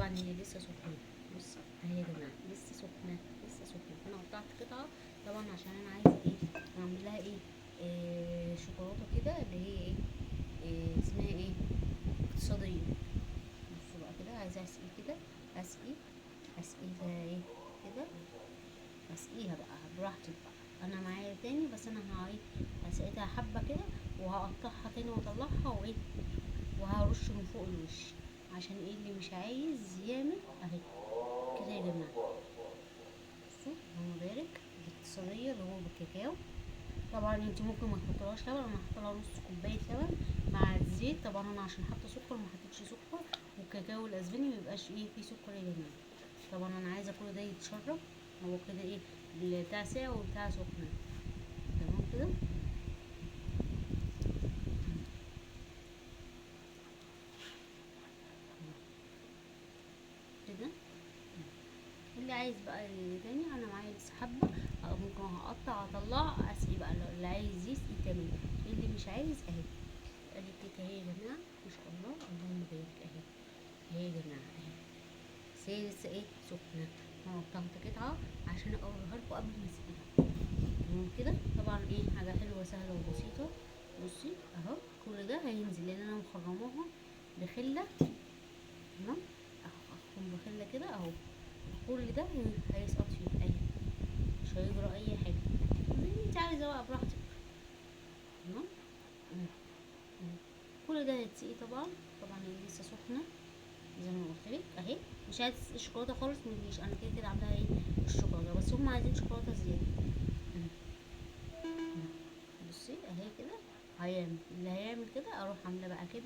طبعا هي لسه سخنة. بصي اهي يا جماعة لسه سخنة لسه سخنة. فانا قطعت قطعه طبعا عشان انا عايزه ايه، اعمل لها ايه، شوكولاتة كده اللي هي ايه، اسمها ايه، اقتصادية. بصوا بقى كده، عايزه اسقي كده، اسقي اسقيها ايه كده، اسقيها بقى براحتك بقى. انا معايا تاني بس انا ايه هسقيتها حبه كده وهقطعها تاني واطلعها وايه، وهرش من فوق الوش عشان ايه اللي مش عايز يعمل اهي كده يا جماعة. بصوا اللهم بارك، الاقتصادية اللي هو بالكاكاو. طبعا انت ممكن ما تحطلهاش لبن، انا هحط لها نص كوباية لبن مع الزيت. طبعا انا عشان حاطه سكر ما حطيتش سكر، والكاكاو الاسباني ما بيبقاش ايه فيه سكر يا جماعة. طبعا انا عايزه كل ده يتشرب، هو كده ايه بتاع ساعة وبتاع سخنة. تمام كده. كده اللي عايز بقى تاني، انا معايا لسه حبه، ممكن هقطع اطلع اسقي بقى، اللي عايز يسقي تمام، اللي مش عايز اهي. ادي الكيكه اهي يا جماعة ما شاء الله اللهم بارك، اهي اهي يا جماعة اهي، بس هي لسه ايه سخنة. انا قطعت قطعه عشان اوريها لكم قبل ما اسقيها. تمام كده. طبعا ايه حاجة حلوة سهلة وبسيطة. بصي اهو كل ده هينزل لان انا مخرماها بخله. تمام اهو بخله كده اهو، كل ده هيسقط فيه اهي، مش هيجرى اي حاجة زي ما انت عايزه بقى براحتك. تمام. كل ده هيتسقي طبعا. طبعا هي لسه سخنة زي ما قلت لك اهي، مش عايز الشوكولاتة خالص مفيش، انا كده كده عاملاها ايه الشوكولاتة، بس هم عايزين شوكولاتة زيادة. بصي اهي كده هيعمل اللي هيعمل كده، اروح عامله بقى كده.